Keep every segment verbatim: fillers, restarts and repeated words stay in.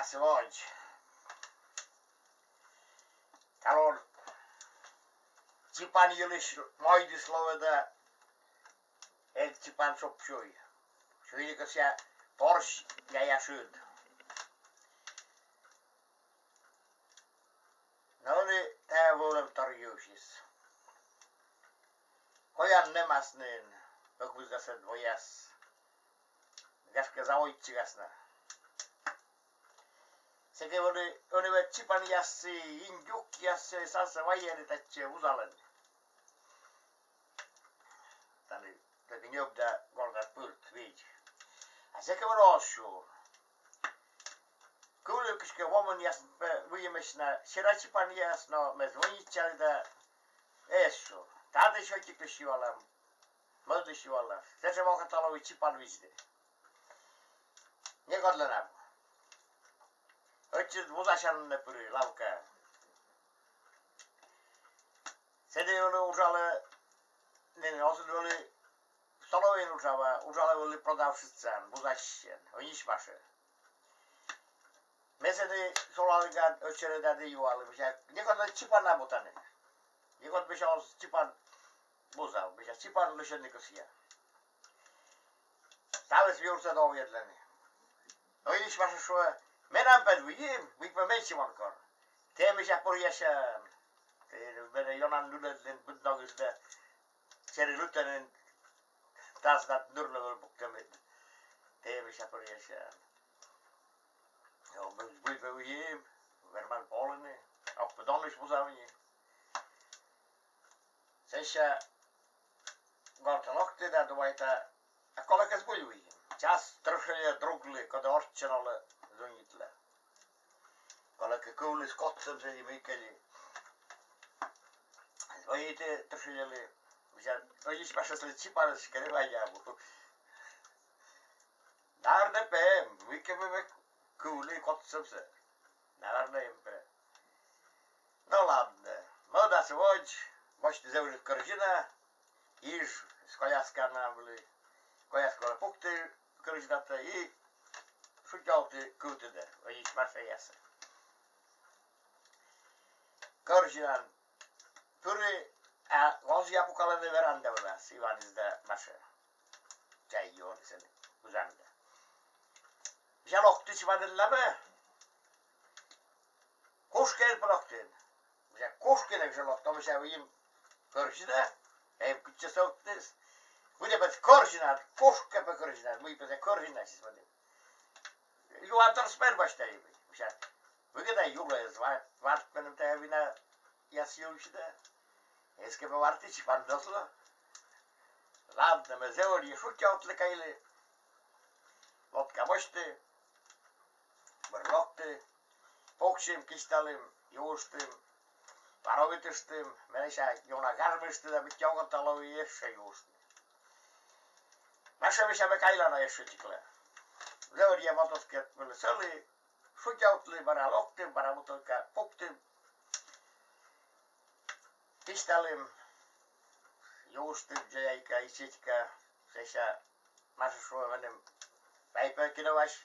Сводз. Талун чипан йылысь мойдыс лоӧ да, эн чипан шуп сюй. Сюйны кӧсъя порсь яя шыд. Но ӧні тайӧ вӧлӧмтор юысьыс. Колян нэмас нин, ӧкмысдасӧд вояс. Гашкӧ, заводитчигас на. Сэки ӧні, ӧні вед чипанъяссӧ, индюкъяссӧ, сэсся вайӧны татчӧ вузалӧны. Тані тӧкӧ ньӧб да гортад пырт видз. А сэки вӧлі оз сюр. Кывлі кыськӧ вомынъяс пӧ выйым на сера чипанъяс, но ме звӧнитчалі да эз сюр. Татысь ӧтиклысь юала, мӧдысь юала. Сэтшӧм окота лои чипан видзны. Некодлӧн абу. Ӧтчыд вузасянлы пыри лавкаӧ. Сэні вӧлі уджалӧ, нин, оз вӧлі столовӧйын уджавны, уджалӧ вӧлі продавщицаӧн, вузасьӧн, Онись Маша. Ме сэні сулаліган ӧтчерӧдад юалі, мися, некодлӧн чипан абу тані. Некод, мися, оз чипан вузав, мися, чипан лӧсьӧдны кӧсъя. Ставыс юрсӧ довйӧдлӧны. Но Онись Маша шуӧ: менам пӧ выйым, мый пӧ менсьым он кор. Тэ, мися, пӧръясян. Тэ менӧ ёнан нылӧдлін быд ногыс да, чери лытӧн нин тасдан ныр лӧвӧл пуктӧмыд. Тэ, мися, пӧръясян. О, мый, мый пӧ выйым, верман полыны, ог пӧ донлысь вузав нин. Сэсся гортӧ локті да думайта, а колӧкӧ збыль выйым. Час тыршӧ друглы, коді орччӧн олӧ, звӧнитлӧ. Колӧкӧ кывліс котсӧмсӧ ли мыйкӧ ли. Звӧниті тыршӧлі. Мися, Онись Машалы чипаныс кӧ вайны абу. Наверно, пӧ эм, мыйкӧ пӧ кывлі котсӧмсӧ. Наверно, эм пӧ. Но ладнӧ. Мӧдас водз босьті зэв ыджыд корзина, Иж с коляскаӧн вӧлі. Коляскаӧ пукті корзинатӧ и шутёвті кывтӧдӧ Онись Машаясӧ. Корзинаӧн пыри, а гозъя пукалӧны веранда вылас Иванысь да Маша. Чай юӧны сэні, пызанӧ да. Мися, локті чипанын лябӧ. Кушкӧ эн пӧ локты. Мися, кушкӧ нӧ жӧ локты, мися, выйым корзина, эм кытчӧ сӧвтны. Выйым пӧ корзина, кушкӧ пӧ корзина, мый пӧ корзина сис мӧдім. Юан торсӧ эн босьтӧй, мися. Выгӧда юрӧ эз варт, варт меным тайӧ винаяс йылысь да. Эськӧ пӧ варті, чипан оз ло. Ладнӧ, ме зэв ӧдйӧ шутёвтлі кайлі. Лодка босьті, бӧр локті, пуксим, кисьталім, юыштім, паровитыштім, ме сэсся ёна гажмышті да быттьӧ окота лои ещӧ юыштны. Маша, мися, ме кайла на ещӧ ӧтиклӧ. Зэв ӧдйӧ мотоциклет вылас сӧлі, шутёвтлі, бара локтім, бара бутылка пуктім. Кисьталім, юыштім, чайка, ичӧтика, сэсся Маша шуӧ меным: ай пӧ кино вась,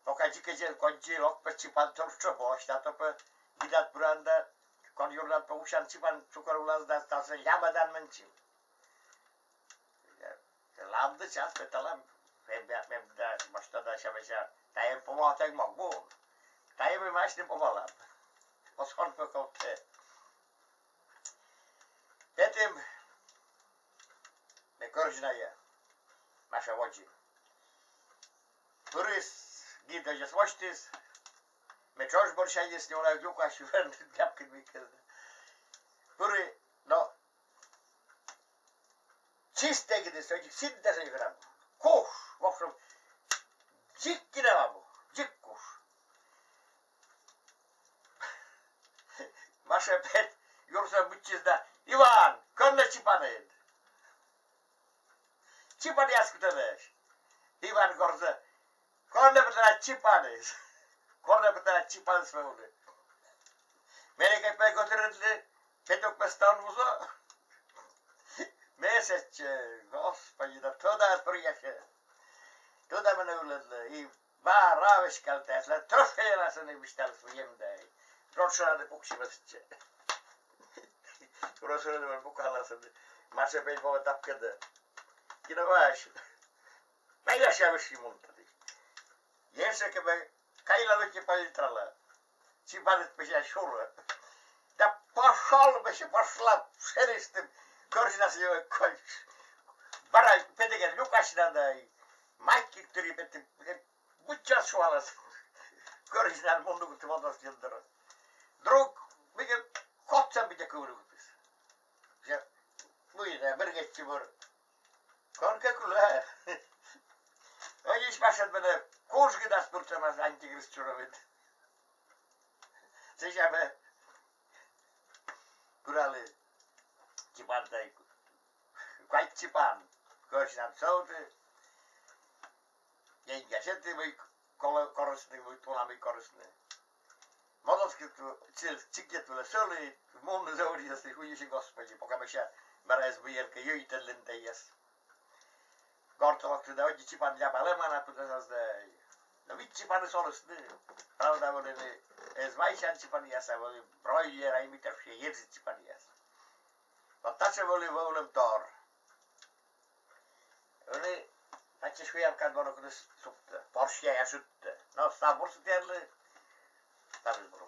пока дзик эн коддзы, лок пӧ чипан тор, шуӧ, босьт, а то пӧ гидад пыран да, кон юрнад пӧ усян чипан чукӧр вылас да, ставсӧ лямӧдан менсьым. Ладнӧ, час петалам. Мем, мем да, босьта да, сэсся, сэсся тайӧ помалан эг мог, бу. Тайӧ ме асьным помалам. Оз кӧ ковтны. Петім ме корзинаяс. Маша водзын. Пырис, гид ӧдзӧс восьтіс. Ме тшӧтш бӧр сяньыс не уна, юкас юрӧн ляпкин мыйкӧ. Пыри, но чистӧй гидыс, ӧтик синтӧ сӧмын абу. Куш, в общем, дзик кинӧм абу, дзик куш. Маша пӧ юрсӧ быдсис да: Иван, кӧні чипанныд? Чипанъяс кутӧдӧсь. Иван горзӧ: кӧні пӧ тэнад чипаныс? Кӧні пӧ тэнад чипаныс вӧвлі? Менӧ кӧ пӧ гӧтырыдлы, петук пӧ стӧн вузӧ. Ме сэтчӧ, господи, да тӧда пӧръясьӧ. Тӧда менӧ ылӧдлӧ. И бара Пӧськалтаяслы, трофейласын висьталыс вуэм да. Рочонады пуксимӧ сэтчӧ. Рочонады пукаласны. Маша пельпомӧ тапкӧдӧ. Кин Вась. Мый Вась, я вышли мунтады. Ещӧ кӧ бы кайлалыки палитрала. Чипаныс пӧ сюрӧ. Да пошёл бы, ещӧ пошла, шелестым. Корзинас её конч. Бара педігӧн люкасьны да. Мать кык тыри петім. Быдчас шуалас. Корзинас мунны кутім Модовскийлысь дорӧ. Друг, мыйкӧ котсӧ, мыйкӧ кывны кутіс. Мый да, бергӧдчи бӧр. Кӧнкӧ кылӧ. Ӧнісьмасӧн менӧ кужгӧдас пыртӧмаӧсь антигрыз чурӧмыд. Сэсся ме куралі чипан тай. Квайт чипан. Корзинад сӧвті. Деньга сеті, мый колӧ корисны, мый уна мый корисны. Модовскийлы, чикет вылӧ сӧлі, мунны зэв ёна, и хуйничи, Господи, пока мися, бара эз быйӧн кӧ, йӧйтӧдлін тайӧс. Гортӧ локті да, ӧти чипан лябалӧма на пытӧсас да. Но вит чипаныс олісны. Правда, вӧліны эз вайсян чипанъяс, а вӧлі бройлер, а мый тӧ, вообще йӧзыд чипанъяс. Вот татшӧм вӧлі вӧвлӧмтор. Ӧні татчӧ шуям, кад воно кутіс суктӧ. Порсь яя шыдтӧ. Но став бурсӧ тіянлы. Ставыс бур.